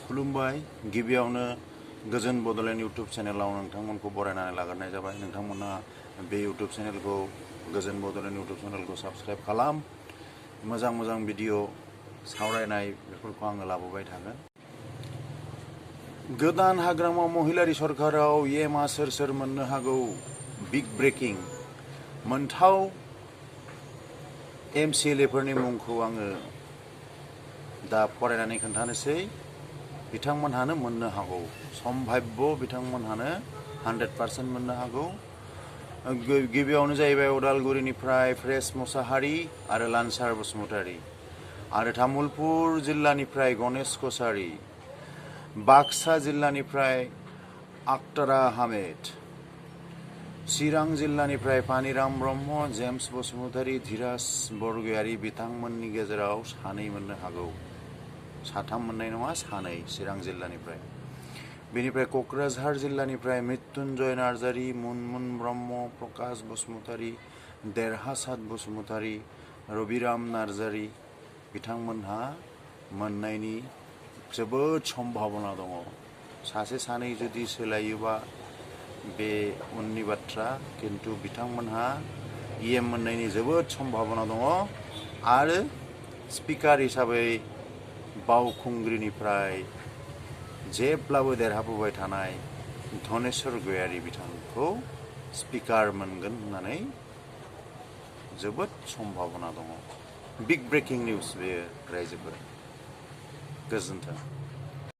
खुलुमबाय गिबियावनो गोजोन बड'लेण्ड इउट्युब चेनेलाव नोंथांमोनखौ बरायनानै लाग्रोनाय जाबाय। नोंथांमोना बे इउट्युब चेनेलखौ गोजोन बड'लेण्ड इउट्युब चेनेलखौ साबस्क्राइब खालाम। मोजां मोजां भिडिअ सावरायनाय बेफोरखौ आङो लाबोबाय थागोन। गोदान हाग्रामा महिलारि सरकाराव येमा सोर सोर मोननो हागौ? Big breaking. मोनथाव MCLAफोरनि मुंखौ आङो दा फरायनानै खोन्थानोसै। बिथांमोनहानो मोननो हागौ। सम्भाव्य बिथांमोनहानो 100% मोननो हागौ। गिबियावनो जाहैबाय उदालगुरिनिफ्राय प्रेस मुसाहारि आरो लानसार बसुमतारी, आरो तामुलपुर जिल्लानिफ्राय गणेश कसारी, बाक्सा जिल्लानिफ्राय आखतारा हामेद, चिरां जिल्लानिफ्राय पानिराम ब्रह्म, जेम्स बसुमतारी, धीराज बरगयारी बिथांमोननि गेजेराव सानै मोननो हागौ। साथाम मोननाय नङा, सानै चिरां जिल्लानिफ्राय। बेनिफ्राय क'क्राझार जिल्लानिफ्राय मृत्युंजय नार्जारी, मुनमुन ब्रह्म, प्रकाश बसुमतारी, देरहासात बसुमतारी, रबिराम नार्जारी बिथांमोनहा मोननायनि जोबोद सम्भाबना दङ। सासे सानै जुदि सोलायोबा बे उननि बाथ्रा, किन्तु बिथांमोनहा EM मोननायनि जोबोद सम्भाबना दङ। आरो स्पिकार हिसाबै बावखुंग्रिनिफ्राय जेब्लाबो देरहाबोबाय थानाय धनेश्वर गयारी बिथांखौ स्पिकार मोनगोन होननानै जोबोद सम्भाबना दङ। बिग ब्रेकिं निउस बेयो रायजोफोर। गोजोन्थों।